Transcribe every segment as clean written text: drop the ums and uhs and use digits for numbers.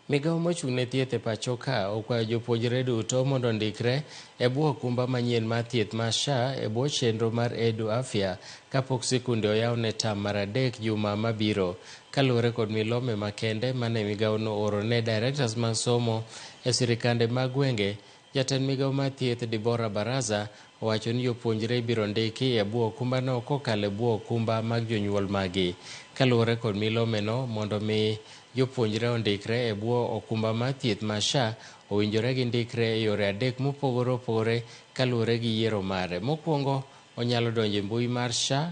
Migawo mochung' ne thieth e pacho ka okwayo jopuonjre duto mondo ondikre e bwo okumba manyien mar thieth mar SHA e bwo chenro mar Edu Afya kapok sikunde oyaw ne tam mar adek juma mabiro. Kaluwore kod milome makende mane migawono ooro ne directors mag somo e sirikande mag gwenge, jatend migawo mar thieth Deborah Baraza owacho ni jopuonjre ibiro ndiki e bwo okumbano kokalo e bwo okumba mag jonyuol magi. Kaluwore kod milomeno, mondo mi jopuonjre ondikre e bwo okumba mar thieth mar SHA, owinjore gindikre e yore adek mopogore opogore kaluwore gi yiero mare. Mokwongo, onyalo donjo e mbui mar SHA,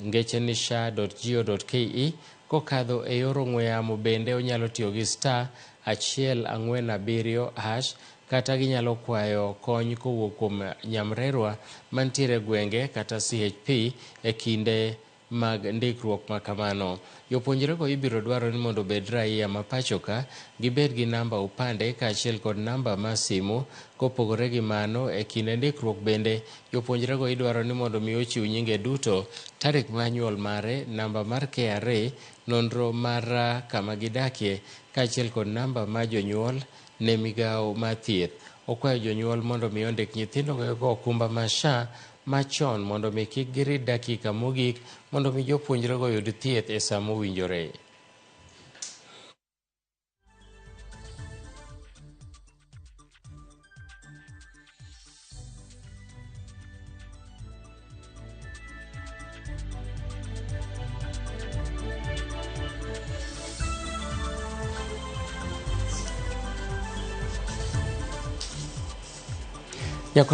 ngeche ni sha.go.ke, kokadho e yor ong'we yamo bende onyalo tiyo gi star achiel ang'wen abiriyo hash kata ginyalo kwayo kony kowuok kuom nyamrerwa mantiere e gwenge kata CHP e kinde mag ndikruok ma kamano. Jopuonjrego ibiro dwaro ni mondo obed raia ma pachoka, gibed gi namba opande kaachiel kod namba mar simu. Kopogore gi mano, e kinde ndikruok bende jopuonjrego idwaro ni mondo mi ochiw nyinge duto, tarik mar nyuol mare, namba mar KRA, nonro mar kama gidakie kaachiel kod namba mar jonyuol ne migawo mar thieth. Okwayo jonyuol mondo mi ondik nyithindo go okumba mar SHA machon mondo mi kik girit dakika mogik mondo mi jopuonjrego oyud thieth e sa mowinjore. Nyakora.